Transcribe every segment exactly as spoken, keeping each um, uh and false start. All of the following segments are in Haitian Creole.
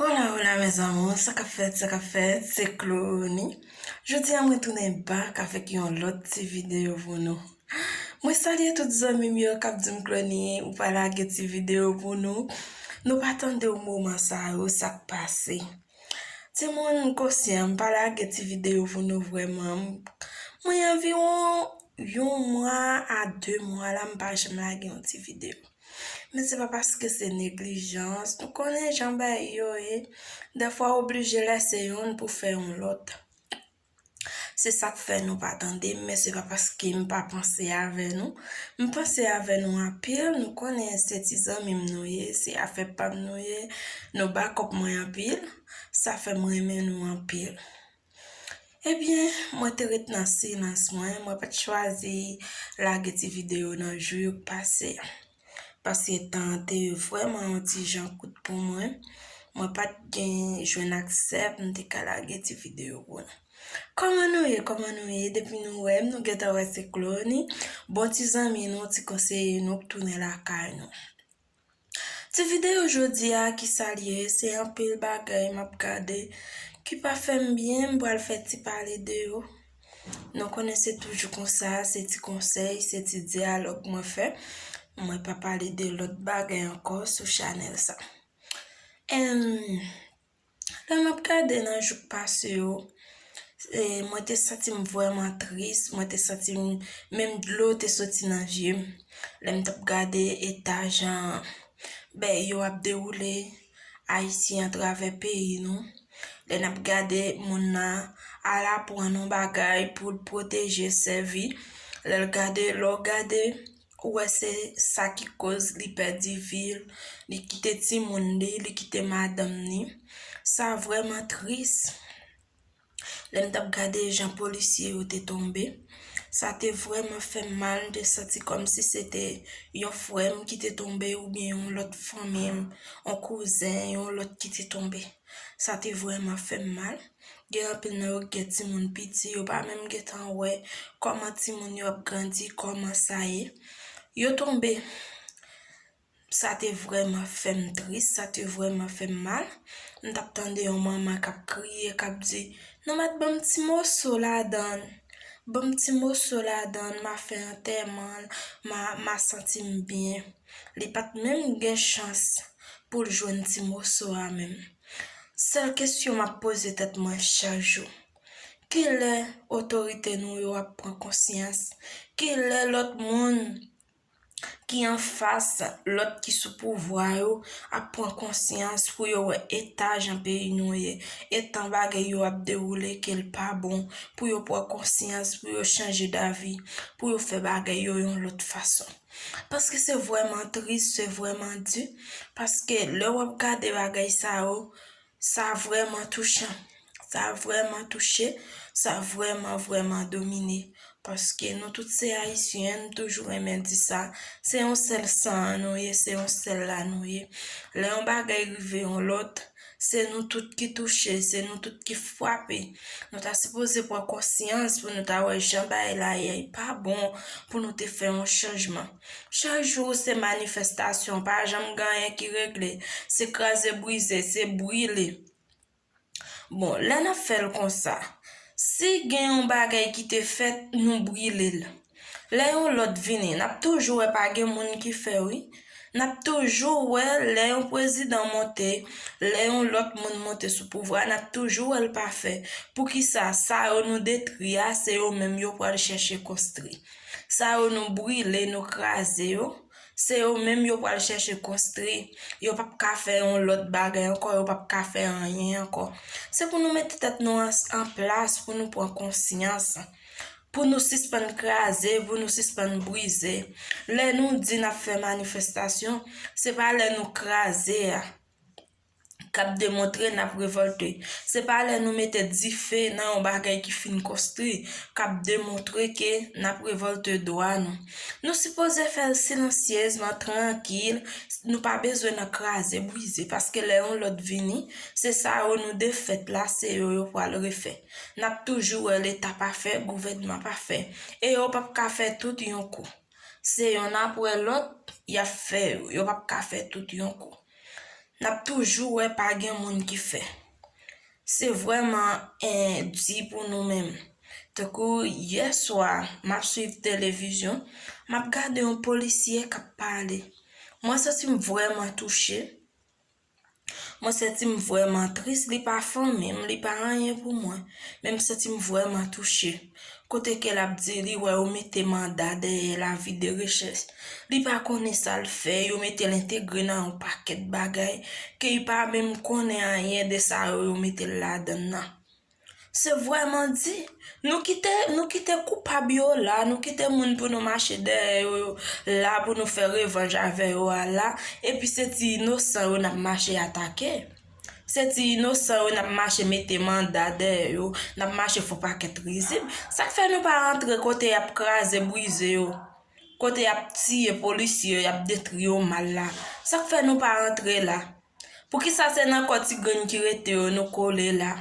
Hola, hola, mes amours, sa k ap fèt, sa k ap fèt, se Clony. Jodi a, mwen tounen back avèk yon lòt ti videyo pou nou. Mwen salye tout zanmi m yo k ap di m, Clony, ou pa lage ti videyo pou nou. Nou pa tande w moman sa yo, sa k pase. Timoun, m konsyan, m pa lage ti videyo pou nou vrèman. Mwen anviwon yon mwa a de mwa la, m pa janm lage yon ti videyo. Men se pa paske se neglijans. Nou konnen jan bagay yo ye. Dèfwa w oblije lèse youn pou fè yon lòt. Se sa k fè nou pa tande m, men se pa paske m pa panse avè nou. M panse avè nou anpil. Nou konnen se ti zanmi m nou ye, se afè pa m nou ye. Nou back up mwen anpil. Sa fè m renmen nou anpil. Ebyen, mwen te ret nan silans mwen, mwen pa t chwazi lage ti videyo nan jou yo k pase a. Paske tan an te vrèman yon ti jan kout pou mwen. Mwen pa t gen jwenn aksè pou m te ka lage ti videyo pou nou. Kòman nou ye? Kòman nou ye? Depi nou wè m, nou gentan wè se Clony. Bon ti zanmi nou, ti konseye nou k tounen lakay nou. Ti videyo jodi a, ki sa l ye? Se anpil bagay m ap gade ki pa fè m byen, m pral fè ti pale de yo. Nou konnen se toujou konsa, se ti konsèy, se ti dyalòg mwen fè. Mwen pa pale de lòt bagay ankò sou chanèl sa. Em, Lè m ap gade nan jou k pase yo, e, mwen te santi m vrèman tris, mwen te santi m, menm dlo te soti nan zye m. Lè m t ap gade eta jan bèy yo ap dewoule Ayiti atravè peyi nou. Lè n ap gade moun nan al aprann yon bagay pou l pwoteje, sèvi. Lè l gade, lè w gade, ou wè se sa ki koz li pèdi vi l, li kite timoun li, li kite madanm ni. Sa vrèman tris. Lè m t ap gade jan polisye yo te tonbe, sa te vrèman fè m mal. M te santi kòmsi se te yon frè m ki te tonbe oubyen yon lòt fanmi m, yon kouzen, yon lòt ki te tonbe. Sa te vrèman fè m mal. Gen anpil nan yo ki gen timoun piti, yo pa menm gentan wè kòman timoun yo ap grandi, kòman sa ye. Yo tonbe. Sa te vrèman fè m tris, sa te vrèman fè m mal. M t ap tande yon manman k ap kriye, k ap di, "Non, mèt ban m ti moso ladan l. Ban m ti moso ladan l, m a fè antèman l, m a, m a santi m byen." Li pa t menm gen chans pou l jwenn ti moso a menm. Sèl kesyon m ap poze tèt mwen chak jou, kilè otorite nou yo ap pran konsyans? Kilè lòt moun ki anfas lòt ki sou pouvwa yo ap pran konsyans pou yo wè eta jan peyi nou ye, eta bagay yo ap dewoule ke l pa bon, pou yo pran konsyans, pou yo chanje davi, pou yo fè bagay yo yon lòt fason? Paske se vrèman tris, se vrèman di, paske lè w ap gade bagay sa yo, sa vrèman touchan. Sa vrèman touche, sa vrèman, vrèman domine. Paske nou tout se Ayisyen, m toujou renmen di sa. Se yon sèl san an nou ye, se yon sèl la nou ye. Lè yon bagay rive yon lòt, se nou tout ki touche, se nou tout ki frape. Nou ta sipoze pran konsyans pou nou ta wè jan bagay la ye, li pa bon pou nou te fè yon chanjman. Chak jou se manifestasyon, pa janm gen anyen ki regle. Se kraze brize, se brile. Bon, lè n ap fè l konsa, si gen yon bagay ki te fèt, nou brile l. Lè yon lòt vini, n ap toujou wè pa gen moun ki fè, wi. N ap toujou wè lè yon prezidan monte, lè yon lòt moun monte sou pouvwa, n ap toujou wè l pa fè. Poukisa? Sa yo nou detwi a, se yo menm yo pral chèche konstwi. Sa yo nou brile, nou kraze yo, se yo menm yo pral chèche konstwi. Yo p ap ka fè yon lòt bagay ankò, yo p ap ka fè anyen ankò. Se pou nou mete tèt nou an, an plas, pou nou pran konsyans, pou nou sispann kraze, pou nou sispann brize. Lè nou di n ap fè manifestasyon, se pa lè nou kraze a k ap demontre n ap revòlte. Se pa lè nou mete dife nan yon bagay ki fin konstwi k ap demontre ke n ap revòlte dwa nou. Nou sipoze fè l silansyezman, trankil, nou pa bezwen nan kraze, brize, paske lè yon lòt vini, se sa yo nou defèt la, se yo yo pral refè. N ap toujou wè Leta pa fè, gouvènman pa fè. E yo p ap ka fè tout yon kou. Se yonn apre lòt, y ap fè yo. Yo p ap ka fè tout yon kou. n ap toujou wè pa gen moun ki fè. Se vrèman, eh, di pou nou menm. Tankou yè swa, m ap swiv televizyon, m ap gade yon polisye k ap pale. Mwen santi m vrèman touche. Mwen santi m vrèman tris, li pa fanmi m, li pa anyen pou mwen. Men m santi m vrèman touche. Kote ke l ap di li wè yo mete manda dèyè l, avi de rechèch. Li pa konnen sa l fè, yo mete l entegre nan yon pakèt bagay ke li pa menm konnen anyen de sa yo, yo mete l ladan l nan. Se vrèman di, nou kite, nou kite koupab yo la, nou kite moun pou nou mache dèyè yo, yo la pou nou fè revanj avè yo a la, epi se ti inosan yo n ap mache atake. Se ti inosan yo n ap mache mete manda dèyè yo, n ap mache fè pakèt rizib. Sa k fè nou pa rantre kote y ap kraze brize yo, kote y ap tiye polisye yo, y ap detwi yo mal la? Sa k fè nou pa rantre la? Poukisa se nan kò ti grenn ki rete yo nou kole la?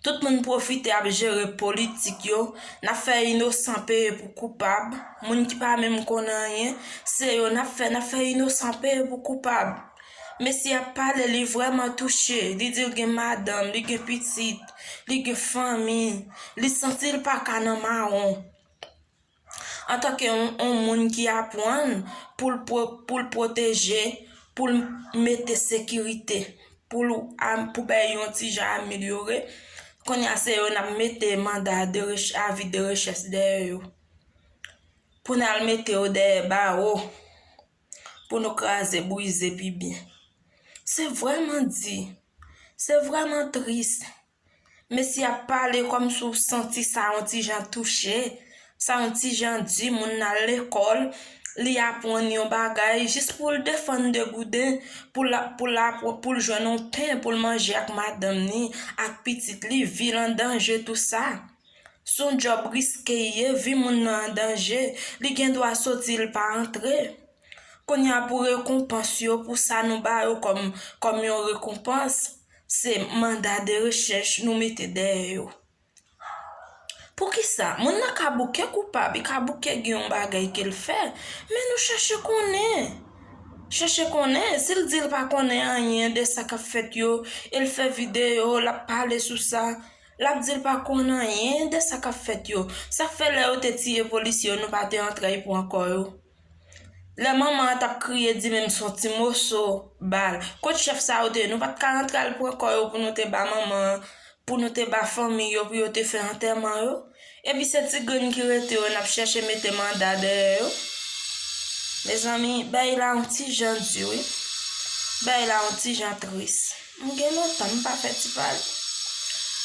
Tout moun pwofite ap jere politik yo, n ap fè inosan peye pou koupab, moun ki pa menm konn anyen, se yo n ap fè, n ap fè inosan peye pou koupab. Mesye ap pale, li vrèman touche, li di l gen madanm, li gen pitit, li gen fanmi, li santi l pa ka nan mawon. Antanke yon, yon moun ki aprann pou l pwo-, pou l pwoteje, pou l mete sekirite, pou l am-, pou bagay yon ti jan amelyore, kounye a se yo n ap mete manda de rech-, avi de rechèch dèyè yo. Pou n al mete yo dèyè bawo, pou nou kraze, brize pi byen. Se vrèman di, se vrèman tris. Mesye ap pale kòmsi w santi sa yon ti jan touche, sa yon ti jan di, moun nan al lekòl, li aprann yon bagay jis pou l defann de gouden, pou l, pou l, pou l jwenn yon pen, pou l manje ak madanm ni, ak pitit li, vi l an danje, tou sa. Se yon djòb riske ye, vi moun nan an danje, li gen dwa soti, l pa antre. Kounye a pou rekonpans yo, pou sa nou ba yo kòm, kòm yon rekonpans, se manda de rechèch nou mete dèyè yo. Poukisa? Moun nan ka bouke koupab, li ka bouke gen yon bagay ke l fè, men nou chèche konnen. Chèche konnen, si l di l pa konnen anyen de sa k ap fèt yo, e l fè videyo, l ap pale sou sa, l ap di l pa konn anyen de sa k ap fèt yo. Sa k fè lè yo te tiye polisye yo, nou pa te antre al pran kò yo? Lè manman an t ap kriye, di menm se yon ti moso bal. Kot chèf sa yo te ye? Nou pa t ka antre al pran kò yo pou nou te ba manman an, pou nou te ba fanmi yo, pou yo te fè antèman yo? Epi se ti grenn ki rete yo, n ap chèche mete manda dèyè yo. Mezanmi, bagay la yon ti jan di, wi. Bagay la yon ti jan tris. M gen lontan m pa fè ti pale.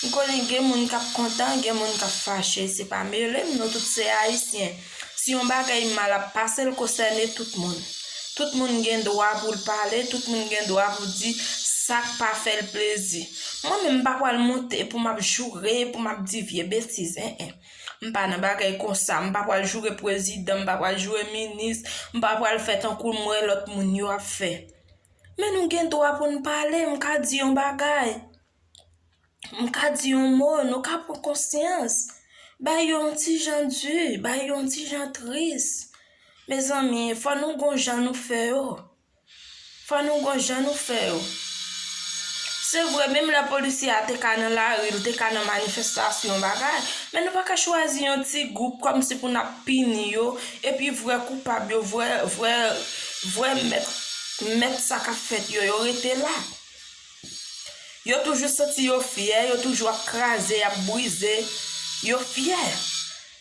M konnen gen moun k ap kontan, gen moun k ap fache, se pa mele m, nou tout se Ayisyen. Si yon bagay mal ap pase, l konsène tout moun. Tout moun gen dwa pou l pale, tout moun gen dwa pou di sa k pa fè l plezi. Mwen menm, m pa pral monte pou m ap joure, pou m ap di vye betiz, en, en. M pa nan bagay konsa, m pa pral joure prezidan, m pa pral joure minis, m pa pral fè tankou m wè lòt moun yo ap fè. Men nou gen dwa pou n pale, m ka di yon bagay. M ka di yon mo, nou ka pran konsyans. Bagay yo yon ti jan di, bagay yo yon ti jan tris. Mezanmi, fò nou gon jan nou fè yo. Fò nou gon jan nou fè yo. Se vre, menm lè polisye a te ka nan lari, l te ka nan manifestasyon, bagay, men nou pa ka chwazi yon ti gwoup kòmsi pou n ap pini yo, epi vrè koupab yo, vrè, vrè, vrè mèt, mèt sa k ap fèt yo, yo rete la. Yo toujou santi yo fyè, yo toujou ap kraze, ap brize, yo fyè.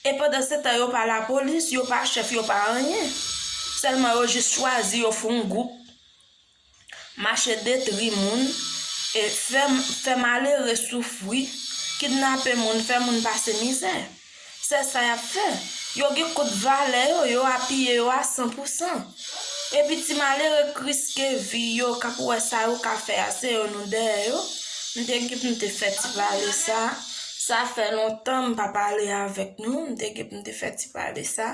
E pandansetan, yo pa lapolis, yo pa chèf, yo pa anyen. Sèlman yo jis chwazi, yo fè yon gwoup, mache detwi moun, e fè, fè malere soufri, kidnape moun, fè moun pase mizè. Se sa y ap fè. Yo gen kont valè yo, yo apiye yo a san pou san. Epi ti malere k riske vi yo, k ap wè sa yo ka fè a, se yo nou dèyè yo. M te gen pou m te fè ti pale sa. Sa fè lontan m pa pale avèk nou. M te gen pou m te fè ti pale sa.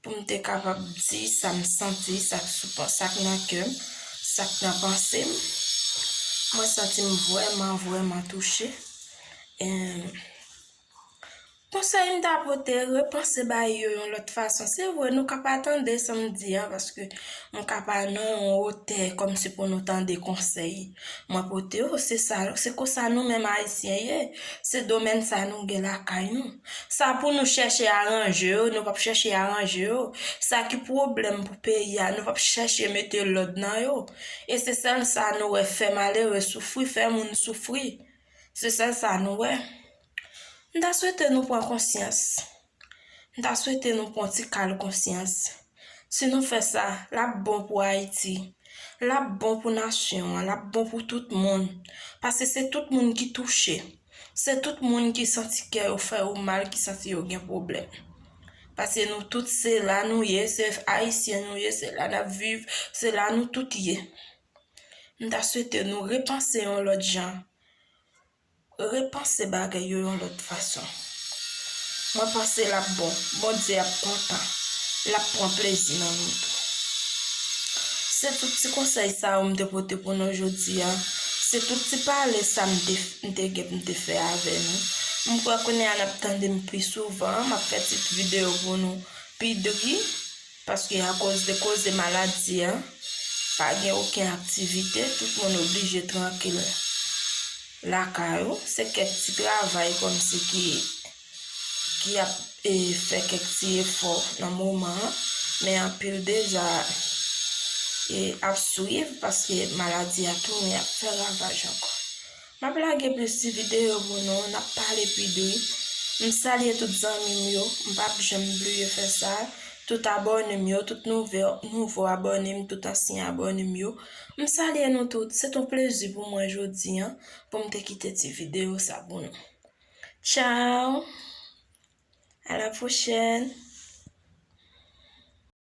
Pou m te kapab di sa m santi, sa k sou, sa k nan kè m, sa k nan panse m. Mwen santi m vrèman, vrèman touche. E, Konsèy m ta pote, repanse bagay yo yon lòt fason. Se vre, nou ka pa tande sa m di a, paske nou ka pa nan yon wotè kòmsi pou nou tande konsèy mwen pote yo. Se sa, se konsa nou menm Ayisyen ye. Se domèn sa nou gen lakay nou. Sa pou nou chèche aranje yo, nou p ap chèche aranje yo. Sa ki pwoblèm pou peyi a, nou p ap chèche mete lòd nan yo. E se sèl sa nou wè, fè malere soufri, fè moun soufri. Se sèl sa nou wè. M ta swete nou pran konsyans. M ta swete nou pran ti kal konsyans. Si nou fè sa, l ap bon pou Ayiti. L ap bon pou nasyon an, l ap bon pou tout moun. Paske se tout moun ki touche. Se tout moun ki santi kè yo fè yo mal, ki santi yo gen pwoblèm. Paske nou tout se la nou ye, se Ayisyen nou ye, se la n ap viv, se la nou tout ye. M ta swete nou repanse yon lòt jan. Repanse bagay yo yon lòt fason. Mwen panse l ap bon. Bondye ap kontan. L ap pran plezi nan nou tou. Se tout ti konsèy sa yo m te pote pou nou jodi a. Se tout ti pale sa m te, m te gen pou m te fè avè nou. M kwè kounye a n ap tande m pi souvan. M ap fè ti videyo pou nou pi dri. Paske akoz de koze maladi a, pa gen okenn aktivite, tout moun oblije trankil lakay ou. Se kèk ti travay kòmsi ki, ki ap, e, fè kèk ti efò nan moman an, men anpil deja, e, ap swiv paske maladi a tounen ap fè ravaj ankò. M ap lage plis ti videyo pou nou, n ap pale pi dri. M salye tout zanmi m yo, m p ap janm bliye fè sa. Tout abòne m yo, tout nouvo, nouvo abòne m, tout ansyen abòne m yo. M salye nou tout. Se t on plezi pou mwen jodi a, pou m te kite ti videyo sa pou nou. Tchao! À la prochaine!